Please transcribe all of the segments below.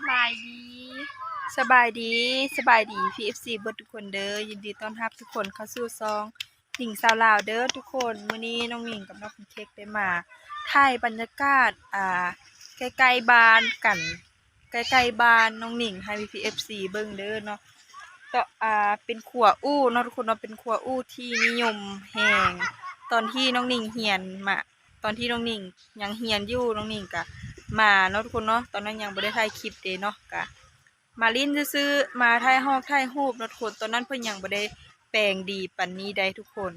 ສະບາຍດີ ສະບາຍດີ ສະບາຍດີ ພີເອັຟຊີ ເບິດທຸກຄົນເດີ. ຍິນດີຕ້ອນຮັບທຸກຄົນເຂົ້າສູ່ຊ່ອງ ໜິງສາວລາວເດີທຸກຄົນ. ມື້ນີ້ນ້ອງໜິງກັບນ້ອງແພນເຄ້ກໄດ້ມາຖ່າຍບັນຍາກາດ ອ່າ ໃກ້ໆບ້ານກັນ ໃກ້ໆບ້ານນ້ອງໜິງໃຫ້ພີເອັຟຊີເບິ່ງເດີເນາະ. ເກາະ ອ່າ ເປັນຂົວອູ່ເນາະທຸກຄົນເນາະ ເປັນຂົວອູ່ທີ່ນິຍົມແຮງ ຕອນທີ່ນ້ອງໜິງຮຽນມາ ຕອນທີ່ນ້ອງໜິງຍັງຮຽນຢູ່ ນ້ອງໜິງກະມາເນາະທຸກຄົນເນາະ. ຕອນນັ້ນຍັງບໍ່ໄດ້ຖ່າຍຄລິບເດ້ເນາະ ກະມາຫຼິ້ນຊື່ໆ ມາຖ່າຍຮອກຖ່າຍຮູບເນາະທຸກຄົນ. ຕອນນັ້ນເພິ່ນຍັງບໍ່ໄດ້ແປງດີປານນີ້ໃດ໋ທຸກຄົນ.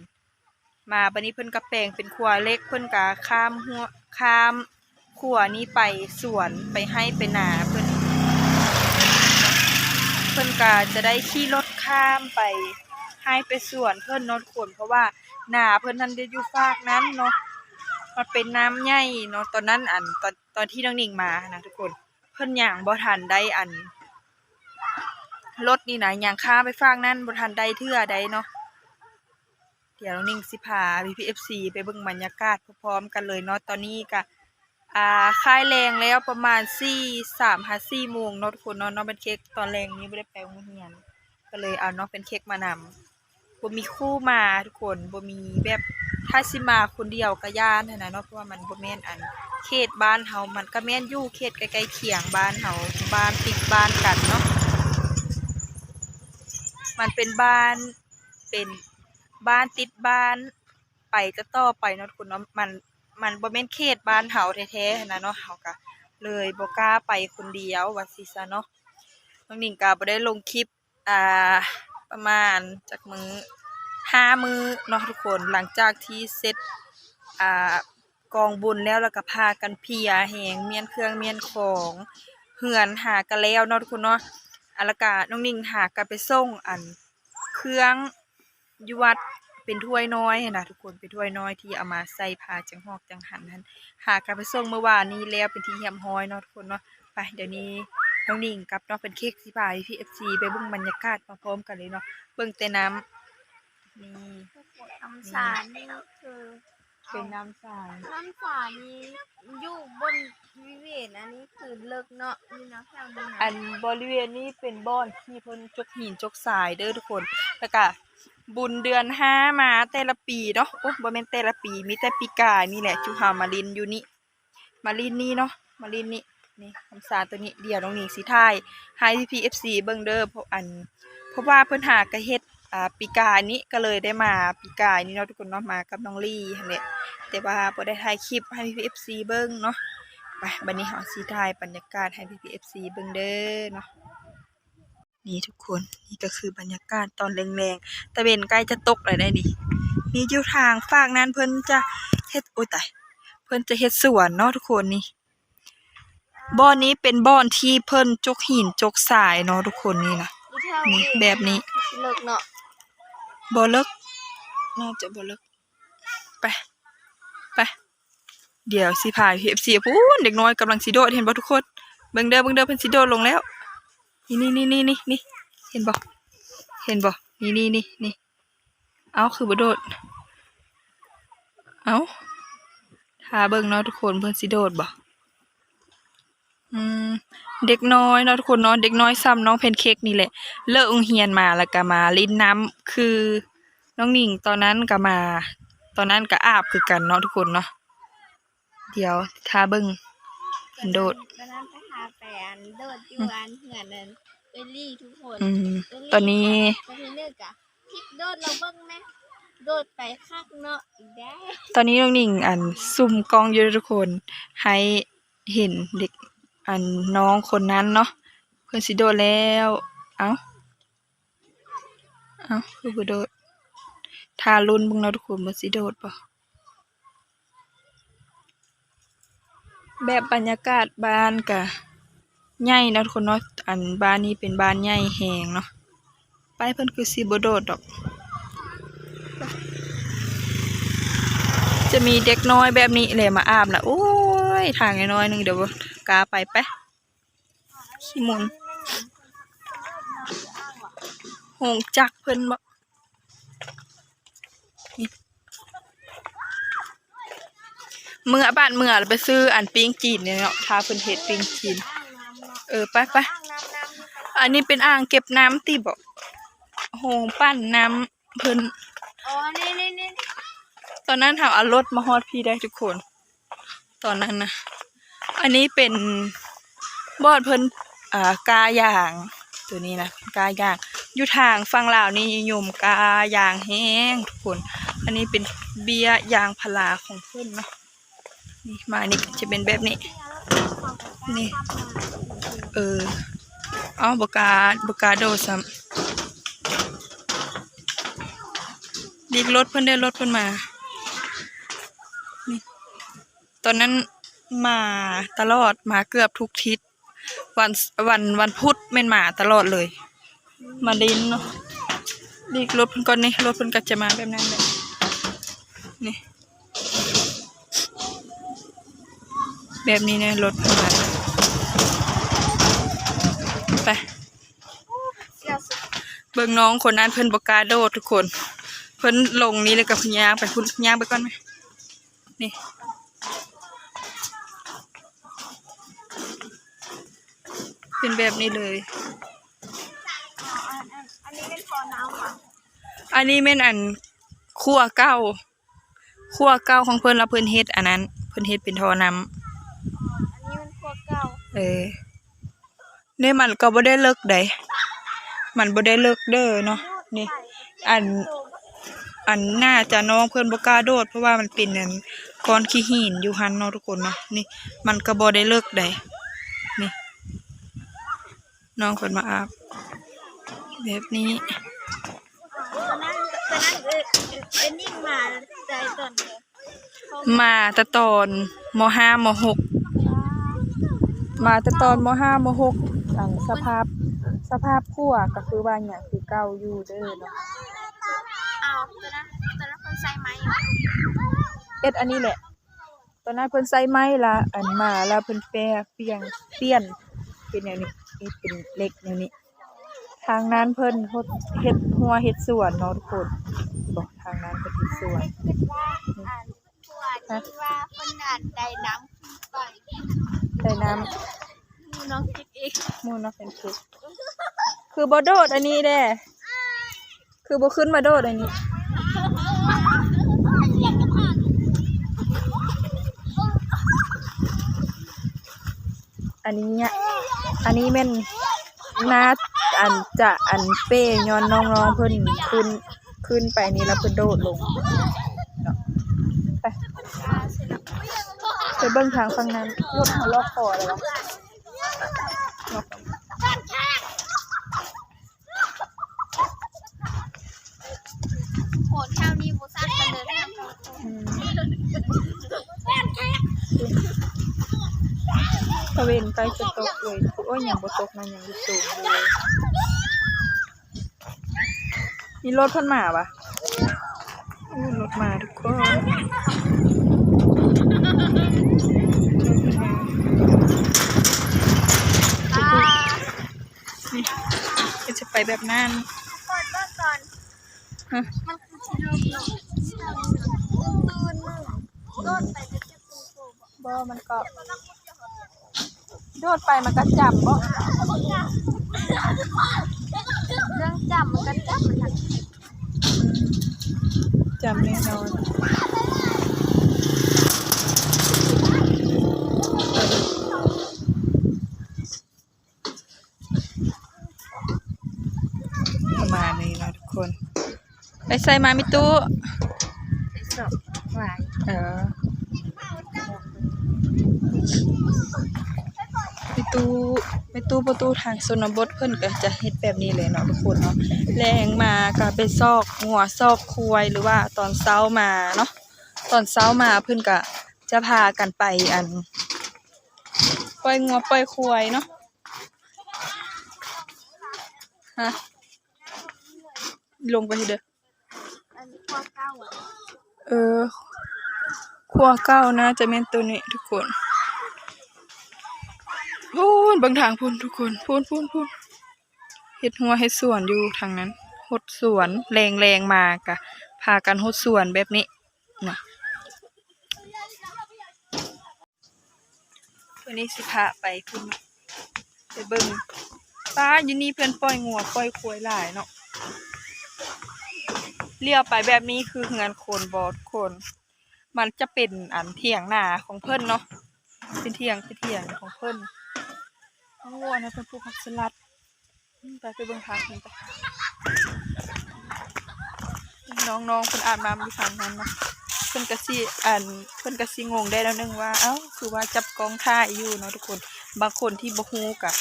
ມາບາດນີ້ເພິ່ນກະແປງເປັນຂົວເຫຼັກ ເພິ່ນກະຂ້າມຮົ້ວ ຂ້າມຂົວນີ້ໄປສວນ ໄປໄຮ່ໄປນາເພິ່ນ ເພິ່ນກະຈະໄດ້ຂີ່ລົດຂ້າມໄປໄຮ່ໄປສວນເພິ່ນເນາະທຸກຄົນ ເພາະວ່ານາເພິ່ນຫັ້ນໄດ້ຢູ່ຟາກນັ້ນເນາະ ມັນເປັນນ້ຳໃຫຍ່ເນາະ. ຕອນນັ້ນ ອັນ ຕອນ ຕອນທີ່ນ້ອງໜິງມາຫັ້ນນະທຸກຄົນ ເພິ່ນຍັງບໍ່ທັນໄດ້ ອັນ ລົດນີ້ນະ ຍັງຂ້າມໄປຟາກນັ້ນບໍ່ທັນໄດ້ເທື່ອໃດເນາະ. ດຽວນ້ອງໜິງຊິພາພີເອັຟຊີໄປເບິ່ງບັນຍາກາດພ້ອມໆກັນເລີຍເນາະ. ຕອນນີ້ກະ ອ່າ ຄ້າຍແລງແລ້ວ ປະມານສີ່ ສາມຫາສີ່ໂມງເນາະທຸກຄົນເນາະ. ນ້ອງແພນເຄ້ກຕອນແລງນີ້ບໍ່ໄດ້ໄປໂຮງຮຽນ ກະເລີຍເອົານ້ອງແພນເຄ້ກມານຳ ບໍ່ມີຄູ່ມາທຸກຄົນ ບໍ່ມີແບບ ຖ້າຊິມາຄົນດຽວກະຢ້ານຫັ້ນນະເນາະ ເພາະວ່າມັນບໍ່ແມ່ນ ອັນ ເຂດບ້ານເຮົາ ມັນກະແມ່ນຢູ່ເຂດໃກ້ໆຄຽງບ້ານເຮົາ ບ້ານຕິດບ້ານກັນເນາະ ມັນເປັນບ້ານ ເປັນບ້ານຕິດບ້ານ ໄປຈະຕໍ່ໄປເນາະທຸກຄົນເນາະ ມັນ ມັນບໍ່ແມ່ນເຂດບ້ານເຮົາແທ້ໆຫັ້ນນະເນາະ. ເຮົາກະເລີຍບໍ່ກ້າໄປຄົນດຽວວ່າຊີ້ຊະເນາະ. ນ້ອງໜິງກະບໍ່ໄດ້ລົງຄລິບ ອ່າ ປະມານຈັກມື້ ຫ້າມື້ເນາະທຸກຄົນ ຫຼັງຈາກທີ່ເສັດ ອ່າ ກອງບຸນແລ້ວ ແລ້ວກະພາກັນເພຍແຮງ ມ້ຽນເຄື່ອງມ້ຽນຂອງ ເຮືອນຫາກະແລ້ວເນາະທຸກຄົນເນາະ. ອາ ແລ້ວກະນ້ອງໜິງຫາກະໄປສົ່ງ ອັນ ເຄື່ອງ ຢູ່ວັດ ເປັນຖ້ວຍນ້ອຍຫັ້ນນະທຸກຄົນ ເປັນຖ້ວຍນ້ອຍທີ່ເອົາມາໃສ່ຜ້າຈັງຫອກຈັງຫັນຫັ້ນ ຫາກັນໄປສົ່ງມື້ວານນີ້ແລ້ວເປັນທີ່ຮຽບຮ້ອຍເນາະທຸກຄົນເນາະ. ໄປ ດຽວນີ້ນ້ອງໜິງກັບນ້ອງແພນເຄ້ກຊິພາພີເອັຟຊີໄປເບິ່ງບັນຍາກາດພ້ອມໆກັນເລີຍເນາະ. ເບິ່ງແຕ່ນ້ຳ ນີ້ ນ້ຳສານີ້ຄື ເປັນນ້ຳສາ ນ້ຳສານີ້ຢູ່ບົນວິເວນ ອັນນີ້ຄືເລິກເນາະ ມີນ້ຳສາຢູ່ນະ. ອັນບໍລິເວນນີ້ເປັນບ່ອນທີ່ເພິ່ນຈົກຫີນຈົກຊາຍເດີທຸກຄົນ ແລ້ວກະບຸນເດືອນຫ້າມາແຕ່ລະປີເນາະ ໂອ້ ບໍ່ແມ່ນແຕ່ລະປີ ມີແຕ່ປີກາຍນີ້ແຫຼະ ຈຸເຮົາມາຫຼິ້ນຢູ່ນີ້ ມາຫຼິ້ນນີ້ເນາະ ມາຫຼິ້ນນີ້ ນີ້ ນ້ຳສາໂຕນີ້. ດຽວນ້ອງໜິງຊິຖ່າຍໃຫ້ພີເອັຟຊີເບິ່ງເດີ ເພາະ ອັນ ເພາະວ່າເພິ່ນຫາກະເຮັດ ອ່າ ປີກາຍນີ້ ກະເລີຍໄດ້ມາປີກາຍນີ້ເນາະທຸກຄົນເນາະ ມາກັບນ້ອງລີຫັ້ນແຫຼະ ແຕ່ວ່າບໍ່ໄດ້ຖ່າຍຄລິບໃຫ້ພີເອັຟຊີເບິ່ງເນາະ. ໄປ ບາດນີ້ເຮົາຊິຖ່າຍບັນຍາກາດໃຫ້ພີເອັຟຊີເບິ່ງເດີເນາະ. ນີ້ທຸກຄົນ ນີ້ກະຄືບັນຍາກາດຕອນແລງໆ ຕາເວັນໃກ້ຈະຕົກແລ້ວໃດ໋ນີ້. ນີ້ຢູ່ທາງຟາກນັ້ນເພິ່ນຈະເຮັດ ໂອ້ຍຕາຍ ເພິ່ນຈະເຮັດສວນເນາະທຸກຄົນ. ນີ້ບ່ອນນີ້ເປັນບ່ອນທີ່ເພິ່ນຈົກຫີນຈົກຊາຍເນາະທຸກຄົນ ນີ້ນະ ນີ້ແບບນີ້ ເລິກເນາະ ບໍ່ເລິກ ໜ້າຈະບໍ່ເລິກ. ໄປ ໄປ ດຽວຊິພາເອັຟຊີ ພຸ້ນ ເດັກນ້ອຍກຳລັງຊິໂດດ ເຫັນບໍ່ທຸກຄົນ ເບິ່ງເດີ ເບິ່ງເດີ ເພິ່ນຊິໂດດລົງແລ້ວ ນີ້ໆໆໆ ນີ້ ເຫັນບໍ່ ເຫັນບໍ່ ນີ້ໆໆໆ. ເອົ້າ ຄືບໍ່ໂດດ ເອົ້າ ຖ້າເບິ່ງເນາະທຸກຄົນ ເພິ່ນຊິໂດດບໍ່? ອືມ ເດັກນ້ອຍເນາະທຸກຄົນເນາະ ເດັກນ້ອຍສ່ຳນ້ອງແພນເຄ້ກນີ້ແຫຼະ ເລີກໂຮງຮຽນມາແລ້ວກະມາຫຼິ້ນນ້ຳ ຄືນ້ອງໜິງຕອນນັ້ນກະມາ ຕອນນັ້ນກະອາບຄືກັນເນາະທຸກຄົນເນາະ. ດຽວຖ້າເບິ່ງເພິ່ນໂດດ ຕອນນັ້ນໄປຫາແຟນໂດດຢູ່ ອືມ ອັນເຮືອນນັ້ນ ເອີຍລີ້ທຸກຄົນ ອືມ ເອີຍລີ້ ຕອນນີ້ ກະ ກະເຮັດເລີກກະ ຄລິບໂດດລອງເບິ່ງແມ ໂດດໄປຄັກເນາະ ອີກແດ່. ຕອນນີ້ນ້ອງໜິງ ອັນ ຊູມກ້ອງຢູ່ເດີທຸກຄົນ ໃຫ້ເຫັນເດັກ ອັນ ນ້ອງຄົນນັ້ນເນາະ ເພິ່ນຊິໂດດແລ້ວ ເອົ້າ ເອົ້າ ຄືບໍ່ໂດດ ຖ້າລຸ້ນເບິ່ງເນາະທຸກຄົນ ວ່າຊິໂດດບໍ່. ແບບບັນຍາກາດບ້ານກະໃຫຍ່ເນາະທຸກຄົນເນາະ ອັນ ບ້ານນີ້ເປັນບ້ານໃຫຍ່ແຮງເນາະ. ໄປ ເພິ່ນຄືຊິບໍ່ໂດດດອກ ຈະມີເດັກນ້ອຍແບບນີ້ແຫຼະມາອາບນະ ໂອ້ຍ ທາງນ້ອຍໆໜຶ່ງ ດຽວບໍ່ກ້າໄປ ໄປ. ຂີ້ໝຸ່ນ ໂຮງຈັກເພິ່ນບໍ? ນີ້ ເມືອບ້ານເມືອ ໄປຊື້ອັນປີ້ງຈີນນີ້ເນາະ ຖ້າເພິ່ນເຮັດປີ້ງຈີນ. ເອີ ໄປໆ ອັນນີ້ເປັນອ່າງເກັບນ້ຳຕິບໍ? ໂຮງປັ່ນນ້ຳເພິ່ນ. ອໍ ນີ້ໆໆ ຕອນນັ້ນເຮົາເອົາລົດມາຮອດພີ້ໄດ໋ທຸກຄົນ ຕອນນັ້ນນະ. ອັນນີ້ເປັນບ່ອນເພິ່ນ ອ່າ ກ້າຢາງ ໂຕນີ້ນະ ກ້າຢາງ. ຢູ່ທາງຝັ່ງລາວນີ້ນິຍົມກ້າຢາງແຮງທຸກຄົນ. ອັນນີ້ເປັນເບ້ຍຢາງພາລາຂອງເພິ່ນເນາະ. ນີ້ ມານີ້ຈະເປັນແບບນີ້ ນີ້ ເອີ ເອົ້າ ບໍ່ກ້າ ບໍ່ກ້າໂດດຊ້ຳ. ຫຼີກລົດເພິ່ນເດີ້ ລົດເພິ່ນມາ ນີ້. ຕອນນັ້ນມາຕະຫຼອດ ມາເກືອບທຸກທິດ ວັນ ວັນ ວັນພຸດແມ່ນມາຕະຫຼອດເລີຍ ມາຫຼິ້ນເນາະ. ຫຼີກລົດເພິ່ນກ່ອນນີ້ ລົດເພິ່ນກໍຈະມາແບບນັ້ນແຫຼະ ນີ້ ແບບນີ້ນະ ລົດເພິ່ນມາ ໄປ ເບິ່ງນ້ອງຄົນນັ້ນ ເພິ່ນບໍ່ກ້າໂດດທຸກຄົນ ເພິ່ນລົງນີ້ແລ້ວກໍຍ່າງໄປພຸ້ນ ຍ່າງໄປກ່ອນ ນີ້ ເປັນແບບນີ້ເລີຍ. ອັນ ອັນ ອັນນີ້ແມ່ນທໍ່ນ້ຳຫວາ? ອັນນີ້ແມ່ນອັນ ຂົວເກົ່າ ຂົວເກົ່າຂອງເພິ່ນ ແລ້ວເພິ່ນເຮັດອັນນັ້ນ ເພິ່ນເຮັດເປັນທໍ່ນ້ຳ. ອັນນີ້ແມ່ນຂົວເກົ່າ ເອີ. ນີ້ມັນກໍບໍ່ໄດ້ເລິກໃດ໋ ມັນບໍ່ໄດ້ເລິກເດີ້ເນາະ. ນີ້ ອັນ ອັນໜ້າຈະນ້ອງເພິ່ນບໍ່ກ້າໂດດ ເພາະວ່າມັນເປັນອັນກ້ອນຂີ້ຫີນຢູ່ຫັ້ນເນາະທຸກຄົນເນາະ. ນີ້ ມັນກໍບໍ່ໄດ້ເລິກໃດ໋ ນີ້ ນ້ອງເພິ່ນມາອາບແບບນີ້. ຕອນນັ້ນ ຕອນນັ້ນເອີ ເອີ ຍິງມາແຕ່ຕອນໃດ? ມາແຕ່ຕອນ ມໍຫ້າ ມໍຫົກ ມາແຕ່ຕອນ ມໍຫ້າ ມໍຫົກ ອັນສະພາບ ສະພາບຂົວກໍຄືວ່າຍັງຄືເກົ່າຢູ່ເດີ້ເນາະ. ເອົາ ຕອນນັ້ນ ຕອນນັ້ນເພິ່ນໃຊ້ໄມ້ຫວາ? ເຮັດອັນນີ້ແຫຼະ ຕອນນັ້ນເພິ່ນໃຊ້ໄມ້ລະ ອັນມາລະເພິ່ນແປ ປ່ຽນ ປ່ຽນເປັນແນວນີ້ ເຮັດເປັນເຫຼັກແນວນີ້. ທາງນັ້ນເພິ່ນເຮັດ ເຮັດຮົ້ວເຮັດສວນເນາະທຸກຄົນ. ເຫັນບໍ່ ທາງນັ້ນເພິ່ນເຮັດສວນ. ອັນ ອັນທີ່ວ່າເພິ່ນອັນໄດ້ນ້ຳຂຶ້ນໄປ ໄດ້ນ້ຳ ໝູ່ນ້ອງຄິດເອງ ໝູ່ນ້ອງເປັນຄິດ ຄືບໍ່ໂດດອັນນີ້ແດ່? ຄືບໍ່ຂຶ້ນມາໂດດອັນນີ້? ອັນນີ້ ອັນນີ້ແມ່ນໜ້າ ອັນຈະ ອັນເປ້ຍ້ອນນ້ອງໆເພິ່ນຂຶ້ນ ຂຶ້ນໄປນີ້ແລ້ວເພິ່ນໂດດລົງເນາະ. ໄປ ໄປເບິ່ງທາງຝັ່ງນັ້ນ ລົດເຮົາລອກຄໍແລ້ວຫວາ? ໂຫ ແຖວນີ້ບໍ່ຊັກກັນເລີຍ. ອືມ ຕາເວັນໃກ້ຈະຕົກເລີຍ. ໂອ້ຍ ຍັງບໍ່ຕົກນະ ຍັງຢູ່ສູງຢູ່. ມີລົດເພິ່ນມາຫວາ? ໂອ້ ລົດມາທຸກຄົນ. ນີ້ ກໍຈະໄປແບບນັ້ນ. ກ່ອນ ເບິ່ງກ່ອນ ຮະ? ມັນຄືຊິລົງເນາະ ຕື່ນໆ ໂດດໄປຈະເຈັບຕີນໂຕບໍ່? ບໍ່ ມັນກໍ ໂດດໄປມັນກໍຈຳບໍ? ເລື່ອງຈຳມັນກໍຈຳມັນ ຈຳແນ່ນອນ. ປະມານນີ້ເນາະທຸກຄົນ. ໄປໃສມາມິຕູ້? ໄປຊອກຫວາຍ. ເອີ ມີຕູ້ ມີຕູ້ ປະຕູທາງຊົນນະບົດເພິ່ນກໍຈະເຮັດແບບນີ້ແຫຼະເນາະທຸກຄົນເນາະ. ແລງມາກໍໄປຊອກງົວຊອກຄວາຍ ຫຼືວ່າຕອນເຊົ້າມາເນາະ ຕອນເຊົ້າມາເພິ່ນກໍຈະພາກັນໄປ ອັນ ປ່ອຍງົວປ່ອຍຄວາຍເນາະ. ຮະ ລົງໄປເດີ. ອັນນີ້ຂົວເກົ່າ ເອີ ຂົວເກົ່າໜ້າຈະແມ່ນໂຕນີ້ທຸກຄົນ. ພຸ້ນ ເບິ່ງທາງພຸ້ນທຸກຄົນ ພຸ້ນໆໆ ເຮັດຮົ້ວເຮັດສວນຢູ່ທາງນັ້ນ ຫົດສວນ ແລງໆມາກະພາກັນຫົດສວນແບບນີ້ນະ. ມື້ນີ້ຊິພາໄປພຸ້ນ ໄປ ເບິ່ງ ປ້າ ຢູ່ນີ້ເພິ່ນປ່ອຍງົວປ່ອຍຄວາຍຫຼາຍເນາະ. ລ້ຽວໄປແບບນີ້ຄືເຮືອນຄົນບໍ່ທຸກຄົນ? ມັນຈະເປັນອັນຖຽງນາຂອງເພິ່ນເນາະ ເປັນຖຽງ ເປັນຖຽງຂອງເພິ່ນ. ໂອ້ ອັນນັ້ນເພິ່ນປູກຜັກສະຫຼັດ. ໄປ ໄປເບິ່ງທາງເພິ່ນໄປ. ນ້ອງໆ ເພິ່ນອາບນ້ຳຢູ່ທາງນັ້ນເນາະ. ເພິ່ນກະຊິ ອັນ ເພິ່ນກະຊິງົງໄດ້ແນວໜຶ່ງວ່າ ເອົ້າ ຄືວ່າຈັບກ້ອງຖ່າຍຢູ່ເນາະທຸກຄົນ. ບາງຄົນທີ່ບໍ່ຮູ້ກະ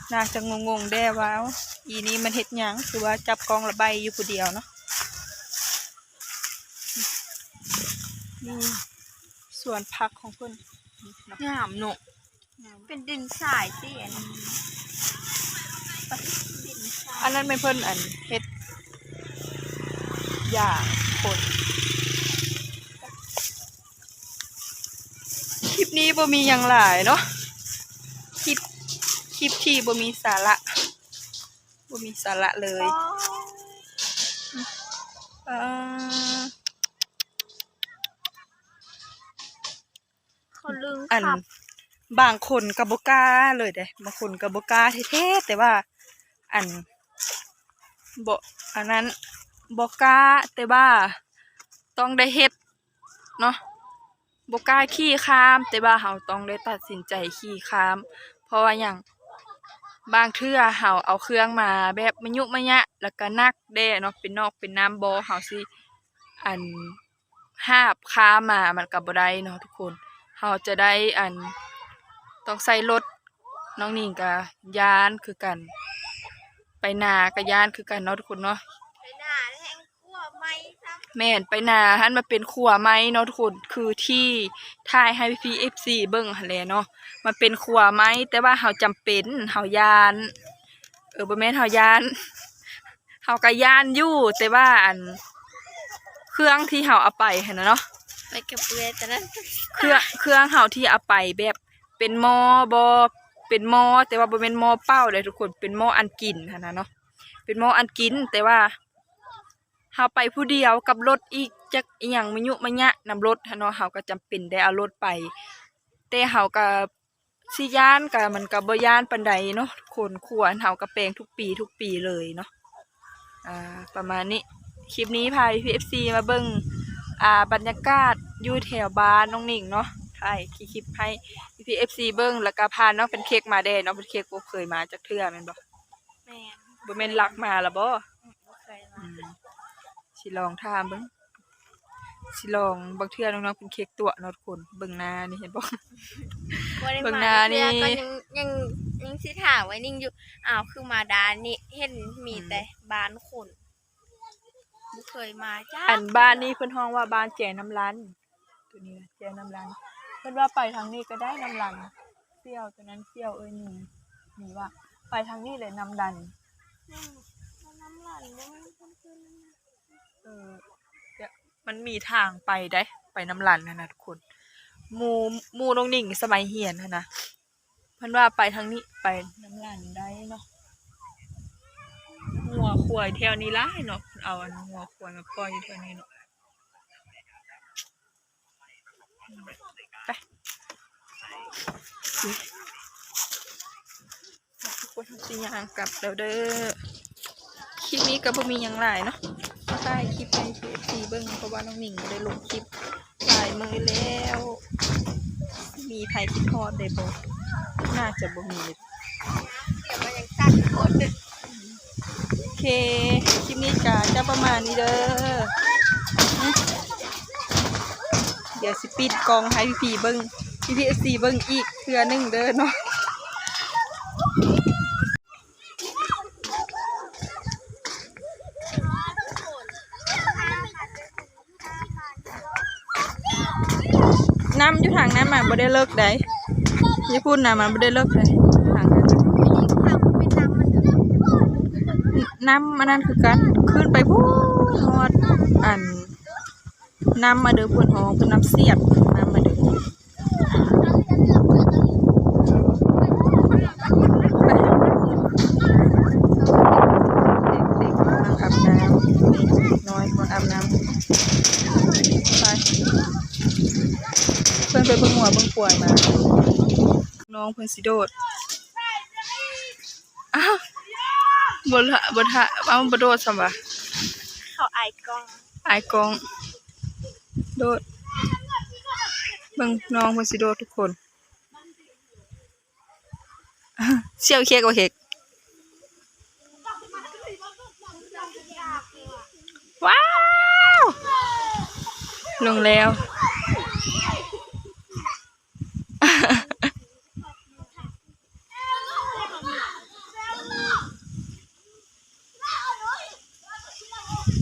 ໜ້າຈະງົງໆ ແດ່ວ່າ ເອົ້າ ອີນີ້ມັນເຮັດຫຍັງ ຄືວ່າຈັບກ້ອງລະໄບຢູ່ຜູ້ດຽວເນາະ. ນີ້ສວນຜັກຂອງເພິ່ນ ງາມເນາະ. ເປັນດິນຊາຍຕິ ອັນນັ້ນ ອືມ ດິນຊາຍ. ອັນນັ້ນແມ່ນເພິ່ນ ອັນ ເຮັດຢາຄົນ. ຄລິບນີ້ບໍ່ມີຫຍັງຫຼາຍເນາະ ຄລິບ ຄລິບທີ່ບໍ່ມີສາລະ ບໍ່ມີສາລະເລີຍ. ອໍ ເອີ ເຂົາລຶງ ອັນ ຄັບ ບາງຄົນກະບໍ່ກ້າເລີຍເດ້ ບາງຄົນກະບໍ່ກ້າແທ້ໆ ແຕ່ວ່າ ອັນ ບໍ່ ອັນນັ້ນ ບໍ່ກ້າ ແຕ່ວ່າຕ້ອງໄດ້ເຮັດເນາະ. ບໍ່ກ້າຂີ່ຂ້າມ ແຕ່ວ່າເຮົາຕ້ອງໄດ້ຕັດສິນໃຈຂີ່ຂ້າມ. ເພາະວ່າຫຍັງ? ບາງເທື່ອເຮົາເອົາເຄື່ອງມາແບບມະຍຸມະຍະ ແລ້ວກະໜັກແດ່ເນາະ ເປັນນອກເປັນນ້ຳບໍ່ ເຮົາຊິ ອັນ ຫາບຂ້າມມາມັນກະບໍ່ໄດ້ເນາະທຸກຄົນ. ເຮົາຈະໄດ້ ອັນ ຕ້ອງໃຊ້ລົດ. ນ້ອງໜິງກະຢ້ານຄືກັນ ໄປນາກະຢ້ານຄືກັນເນາະທຸກຄົນເນາະ. ໄປນາແຮ່ງຂົວໄມ້ຊ້ຳ. ແມ່ນ ໄປນາຫັ້ນມັນເປັນຂົວໄມ້ເນາະທຸກຄົນ ຄືທີ່ຖ່າຍໃຫ້ພີ່ໆ ເອັຟຊີ ເບິ່ງຫັ້ນແຫຼະເນາະ. ມັນເປັນຂົວໄມ້ ແຕ່ວ່າເຮົາຈຳເປັນ ເຮົາຢ້ານ ເອີ ບໍ່ແມ່ນເຮົາຢ້ານ ເຮົາກະຢ້ານຢູ່ ແຕ່ວ່າ ອັນ ເຄື່ອງທີ່ເຮົາເອົາໄປຫັ້ນນະເນາະ ໄປກັບເອື້ອຍຕອນນັ້ນ ເຄື່ອງ ເຄື່ອງເຮົາທີ່ເອົາໄປແບບເປັນໝໍ້ບໍ່ ເປັນໝໍ້ ແຕ່ວ່າບໍ່ແມ່ນໝໍ້ເປົ່າເດ້ທຸກຄົນ ເປັນໝໍ້ອັນກິນຫັ້ນນະເນາະ ເປັນໝໍ້ອັນກິນ ແຕ່ວ່າເຮົາໄປຜູ້ດຽວກັບລົດອີກ ຈັກອີ່ຫຍັງມະຍຸມະຍະນຳລົດຫັ້ນເນາະ ເຮົາກະຈຳເປັນໄດ້ເອົາລົດໄປ ແຕ່ເຮົາກະ ຊິຢ້ານກະ ມັນກະບໍ່ຢ້ານປານໃດເນາະທຸກຄົນ ຂົວເຮົາກະແປງທຸກປີ ທຸກປີເລີຍເນາະ. ອ່າ ປະມານນີ້ ຄລິບນີ້ພາພີ່ໆ ເອັຟຊີ ມາເບິ່ງ ອ່າ ບັນຍາກາດຢູ່ແຖວບ້ານນ້ອງໜິງເນາະ ຖ່າຍຄລິບໃຫ້ພີ່ໆ ເອັຟຊີ ເບິ່ງ ແລ້ວກະພານ້ອງແພນເຄ້ກມາແດ່ ນ້ອງແພນເຄ້ກບໍ່ເຄີຍມາຈັກເທື່ອແມ່ນບໍ່? ແມ່ນ ບໍ່ແມ່ນລັກມາລະບໍ່? ອືມ ບໍ່ເຄີຍມາ ອືມ ຊິລອງຖາມເບິ່ງ ຊິລອງ ບາງເທື່ອນ້ອງໆ ເປັນເຄ້ກຕົວະເນາະທຸກຄົນ ເບິ່ງໜ້ານີ້ເຫັນບໍ່? ບໍ່ໄດ້ມາ ເບິ່ງໜ້ານີ້ ເທື່ອກໍຍັງ ຍັງ ຍັງຊິຖາມໄອ້ນິງຢູ່ ອ້າວ ຄືມາດ້ານນີ້ ເຫັນມີແຕ່ ອືມ ບ້ານຄົນ ບໍ່ເຄີຍມາຈັກ ອັນ ເທື່ອ ບ້ານນີ້ເພິ່ນຮ້ອງວ່າບ້ານແຈນ້ຳລັນ ໂຕນີ້ແຈນ້ຳລັນ ເພິ່ນວ່າໄປທາງນີ້ກໍໄດ້ນ້ຳລັນ ສ່ຽວ ຕອນນັ້ນສ່ຽວເອີຍໜີ ໜີວ່າໄປທາງນີ້ແຫຼະນ້ຳລັນ ອືມ ນ້ຳລັນບໍ່ແມ່ນເພິ່ນ ເອີ ມັນມີທາງໄປໄດ໋ ໄປນ້ຳລັນຫັ້ນນະທຸກຄົນ ໝູ່ ໝູ່ນ້ອງໜິງສະໄໝຮຽນຫັ້ນນະ ເພິ່ນວ່າໄປທາງນີ້ ໄປນ້ຳລັນໄດ້ເນາະ ງົວຄວາຍແຖວນີ້ຫຼາຍເນາະ ເພິ່ນເອົາອັນງົວຄວາຍມາປ່ອຍຢູ່ແຖວນີ້ເນາະ ໄປ ທຸກຄົນ ເຮົາຊິຍ່າງກັບແລ້ວເດີ ຄລິບນີ້ກໍບໍ່ມີຫຍັງຫຼາຍເນາະ ມາຖ່າຍຄລິບໃຫ້ເອັຟຊີເບິ່ງ ເພາະວ່ານ້ອງໜິງບໍ່ໄດ້ລົງຄລິບຫຼາຍມື້ແລ້ວ ມີໃຜຄິດຮອດແດ່ບໍ່? ໜ້າຈະບໍ່ມີ ໂອເຄ ຄລິບນີ້ກໍຈະປະມານນີ້ເດີ ດຽວຊິປິດກ້ອງໃຫ້ພີ່ໆເບິ່ງ ພີ່ໆ ເອັຟຊີ ເບິ່ງອີກເທື່ອໜຶ່ງເດີເນາະ ນ້ຳຢູ່ທາງນັ້ນມັນບໍ່ໄດ້ເລິກໃດ໋ ຢູ່ພຸ້ນນະມັນບໍ່ໄດ້ເລິກໃດ໋ ທາງນັ້ນ ນ້ຳອັນນັ້ນຄືກັນ ຂຶ້ນໄປພຸ້ນຮອດອັນ ນ້ຳມາເດີ ເພິ່ນຮ້ອງເປັນນ້ຳສຽບ ນ້ຳມາເດີ ເດັກໆ ກຳລັງອາບນ້ຳ ເດັກນ້ອຍກຳລັງອາບນ້ຳ ໄປ ເພິ່ນໄປເບິ່ງງົວເບິ່ງຄວາຍມາ ນ້ອງເພິ່ນຊິໂດດ ບໍ່ທະ ບໍ່ທະ ເອົາ ບໍ່ໂດດຊ້ຳຫວາ ເຂົາອາຍກ້ອງ ອາຍກ້ອງ ໂດດ ເບິ່ງນ້ອງເພິ່ນຊິໂດດທຸກຄົນ ສ່ຽວເຄັກບໍ່ເຄັກ ວ້າວ ລົງແລ້ວ.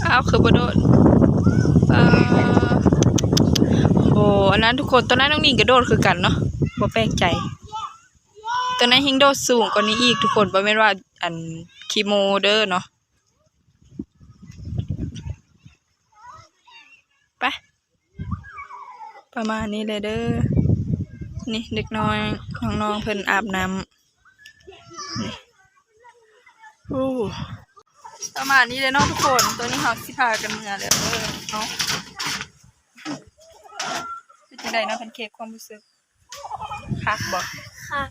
ອ້າວ ຄືບໍ່ໂດດ ເອີ ບໍ່ ອັນນັ້ນທຸກຄົນ ຕອນນັ້ນນ້ອງໜິງກະໂດດຄືກັນເນາະ ບໍ່ແປກໃຈ ຕອນນັ້ນແຮ່ງໂດດສູງກວ່ານີ້ອີກທຸກຄົນ ບໍ່ແມ່ນວ່າ ອັນ ຂີ້ໂມ້ເດີເນາະ. ໄປ ປະມານນີ້ແຫຼະເດີ ນີ້ເດັກນ້ອຍ ນ້ອງໆ ເພິ່ນອາບນ້ຳ ນີ້ ໂອ້ ປະມານນີ້ແຫຼະເນາະທຸກຄົນ ຕອນນີ້ເຮົາຊິພາກັນເມືອແລ້ວເດີເນາະ ເປັນຈັ່ງໃດເນາະ ແພນເຄ້ກ ຄວາມຮູ້ສຶກ? ຄັກບໍ່? ຄັກ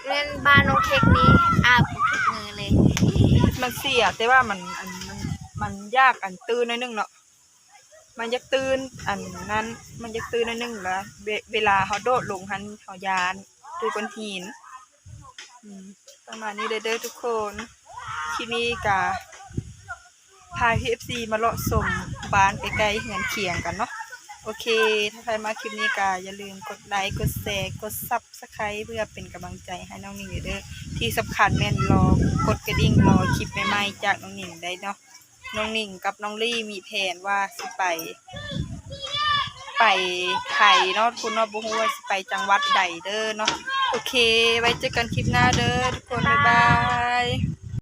ແມ່ນບ້ານນ້ອງເຄັກນີ້ອາບທຸກມື້ເລີຍ ມັນເສຍ ແຕ່ວ່າມັນ ອັນ ມັນ ມັນຢາກ ອັນ ຕື້ໜ້ອຍໜຶ່ງເນາະ ມັນຢາກຕື້ ອັນ ນັ້ນ ມັນຢາກຕື້ໜ້ອຍໜຶ່ງ ລະ ເວ ເວລາເຮົາໂດດລົງຫັ້ນ ເຮົາຢ້ານ ຕື້ກ້ອນຫີນ ອືມ ປະມານນີ້ເດີ ເດີທຸກຄົນ ຄລິບນີ້ກະ ພາເອັຟຊີມາເລາະຊົມບ້ານໃກ້ໆເຮືອນຄຽງກັນເນາະ ໂອເຄ ຖ້າໃຜມັກຄລິບນີ້ກະຢ່າລືມກົດໄລ ກົດແຊ ກົດຊັບສະໄຄຣບ໌ ເພື່ອເປັນກຳລັງໃຈໃຫ້ນ້ອງໜິງເດີ ທີ່ສຳຄັນແມ່ນລໍກົດກະດິ່ງ ລໍຄລິບໃໝ່ໆຈາກນ້ອງໜິງໄດ້ເນາະ ນ້ອງໜິງກັບນ້ອງລີ້ມີແຜນວ່າຊິໄປ ໄປໃສເນາະ ທຸກຄົນເນາະ ບໍ່ຮູ້ວ່າຊິໄປຈັງຫວັດໃດເດີເນາະ ໂອເຄ ໄວ້ເຈີກັນຄລິບໜ້າເດີທຸກຄົນ ບາຍບາຍ.